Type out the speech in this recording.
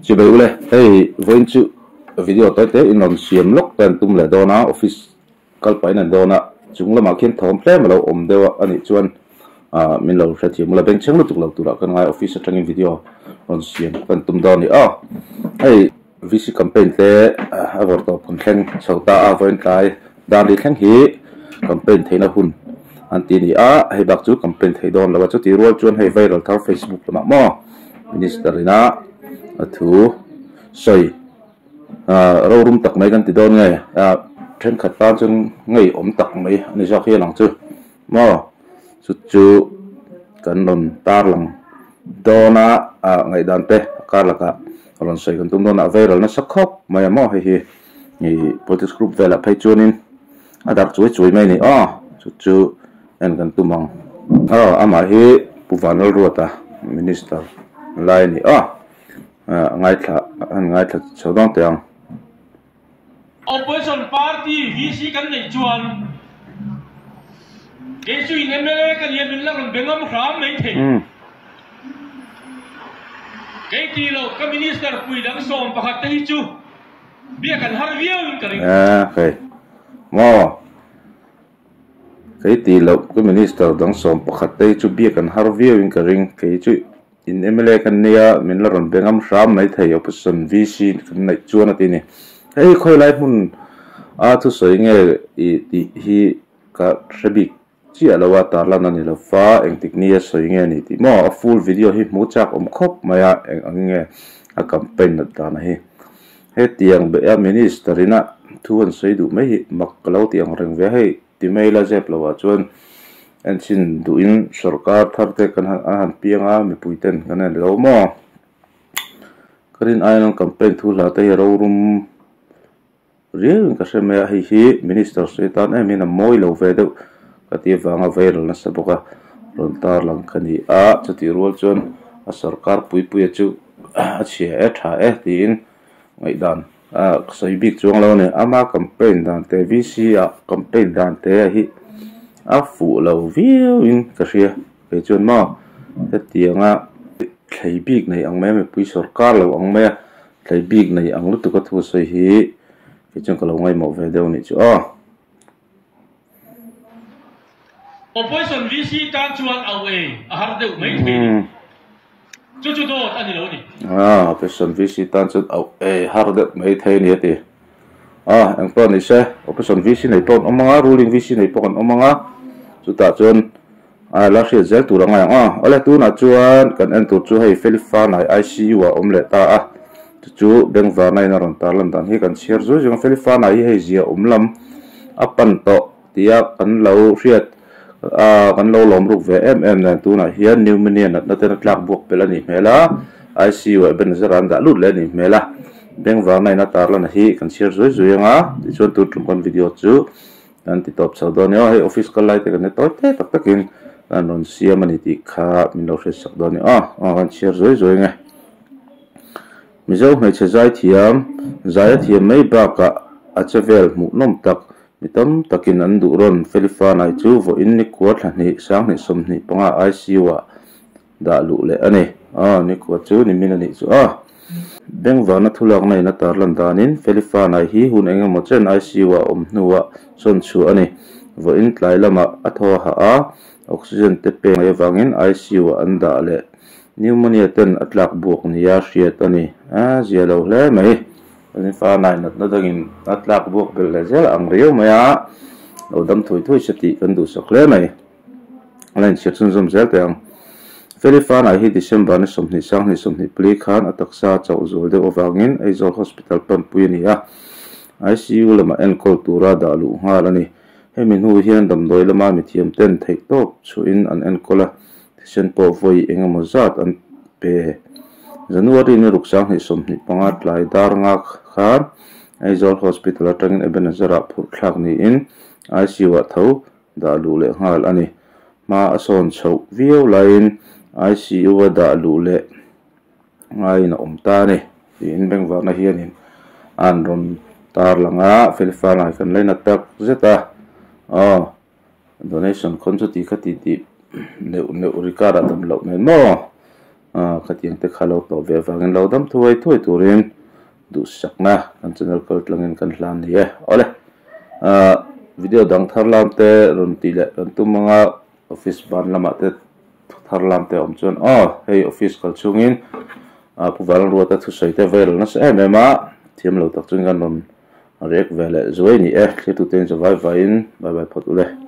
Chibai ule, hei vawiin chu video tawi te in rawn siam lawk te an tum leh dawn a, office kal pahin an dawn a, chung lamah khian thawm tlem a lo awm deuh a, anih chuan ah min lo hrethiam ula bengchheng lutuk lo turah ka ngai office atangin video rawn siam kan tum dawn a ni aw. Hei VC campaign te a vawrh tawp hun thleng chho ta a, vawiin tlai dan ri thleng hi campaign theihna hun an ti a ni a, hei bak chu campaign theih dawn lo a, chutih rual chuan hei viral thar Facebook lamah maw Minister ina a thu sawi rorum tak mai kan ti dawn nge thenkhat tan chuan ngeiawm tak mai a ni zawk hian ang chu maw chu chu kan rawn tarlang dawn a ngaihdan te a kar lakah rawn sawi kan tum dawn a viral nasa khawp mai a maw hei hi ih politics group velah phei chuanin a darh chuai chuai mai a ni aw chu chu en kan tum ang aw amah hi Pu Vanlalruata minister lai a ni aw. Ngaithla an ngaithla chho dang teh ang. Opposition party VC kan neih chuan kei chu in mla ka nia min la rawn be ngam hram mai thei. Kei tih loh ka minister pui dang 11 te hi chu biak an har viau in ka ring. Kei maw kei tih loh ka minister dang 11 te hi chu biak an har viau in ka ring kei chu. In mla kan nia min la rawn be ngam hram mai thei opposition VC kan neih chuan a ti ni. Hei khawi lai hmun a thusawi nge i tih hi ka hre bik chiah lo a, tarlan a ni lo fa, engtik nia sawi nge ni tih maw? A full video hi hmu chak awm khawp mai a, eng ang nge a campaign nat dan a hi. Hetiang be a minister ina thu an sawi duh mai hi mak ka lo ti ang reng ve hei. Ti mai la zep lo ah chuan enchhin duhin sorkar thar te kan han an han piang a, mipui ten kan en lo maw? Ka rin aiin an campaign thu hla te hi rorum riau in ka hre mai a, hei hi minister sawi tan em in a mawi lo ve deuh ka tih avanga viral nasa bawk a, rawn tarlang ka ni a, chutih rual chuan a sorkar puipuia chu a chhia e tha e tiin ngaihdan A sawi bik chuang lo a ni. Ama campaign dan te, VC ah campaign dan te a hi a fuh lo viau in ka hria. Kei chuan maw hetianga thlei bik nei ang mai a, mipui sawrkar lo ang mai a, thlei bik nei ang lutuk a thu sawi hi kei chuan ka lo ngaihmawh ve deuh a nih chu aw. Opposition VC tan chuan au e a har deuh mai thei ni. Chu chu dawt a ni lo ni. A, Opposition VC tan chuan auh e har deuh mai thei a ni a ti. A, eng pawh ni se, Opposition VC nei pawh an awm ang a, Ruling VC nei pawh an awm ang a, chutah chuan a la hriat zel tur a ngai ang a. Awle, tunah chuan kan en tur chu hei Felifanai ICU ah a awm leh ta a, chu chu Bengvarna in a rawn tarlan dan hi kan chhiar zui zui ang. Felifanai hi hei zia awm lam a pan tawh tia kan lo hriat a kan lo lawm ruk ve em em nen tunah hian pneumonia natna ten a tlak buak pel a nih hmel a, ICU ah Ebenezer an dah lut leh a nih hmel a, bengvarna in a tarlan hi kan chhiar zui zui ang a, tichuan tun tum kan video chu kan ti tawp chho dawn nia, hei office kal lai te kan ni tawi te tak takin kan rawn siam a ni tih kha min lo hriatsak dawn nia aw, aw kan chhiar zui zui ang e. Mizo hmeichhe zaithiam, zai a thiam mai bakah a che vel hmuhnawm tak Mi tam takin an duh rawn Felifanai chu vawiin nikhua thla hnih 2025 ICU ah dah luh leh a ni. Aw, nikhua chu nimin a nih chu a. Bengvarna thulakna in a tarlan danin Felifanai hi hun eng emaw chen ICU ah awm hnuah sawn chhuah a ni. Vawiin tlai lamah a thaw a hah a, oxygen te pek mai avangin ICU ah an dah leh. Pneumonia ten a tlak buak nia hriat a ni. A zia lo hle mai. Kan fa nai natna dangin a tlak buak belh leh zel ang riau mai a, lo dam thui thui se tih kan duhsak hle mai. A la inchhiar chhunzawm zel teh ang. Feli fa nai hi December ni 20 2024 khan a taksa chauh zual deuh avangin Aizawl Hospital panpui a ni a, ICU lamah enkawl tura dah luh nghal a ni. Hemi hnu hian damdawi lama mithiam ten theihtawp chhuahin an enkawl a, Thisen pawh vawi eng emaw zat an pe. January ni ruk 2025 tlai dar nga khan Aizawl Hospital atangin Ebenezer-ah phurh thlak niin ICU-ah tho dah luh leh nghal a ni. Hma a sawn chhoh viau laiin ICU-a dah luh leh ngaiin a awm ta a ni tiin bengvarna hianin an rawn tarlang a, Felfanai kan lainat tak zet a, aw. Donation khawn chu ti kha ti tih neuh neuh ri karah dam loh nen maw? Khatiang te kha lo tawh ve avangin lo dam thuai thuai turin duhsakna kan channel kal tlangin kan hlan ni e. Awle, video dang thar lam te rawn tih leh kan tum anga office ban lamah te thar lam te awm chuan aw hei office kal chungin Pu Vanruata thusawi te viral nasa em em a, thiam lo tak chuan kan rawn react ve leh zuai ni e. Thlir tute in zawai vaiin bye bye phawt ule.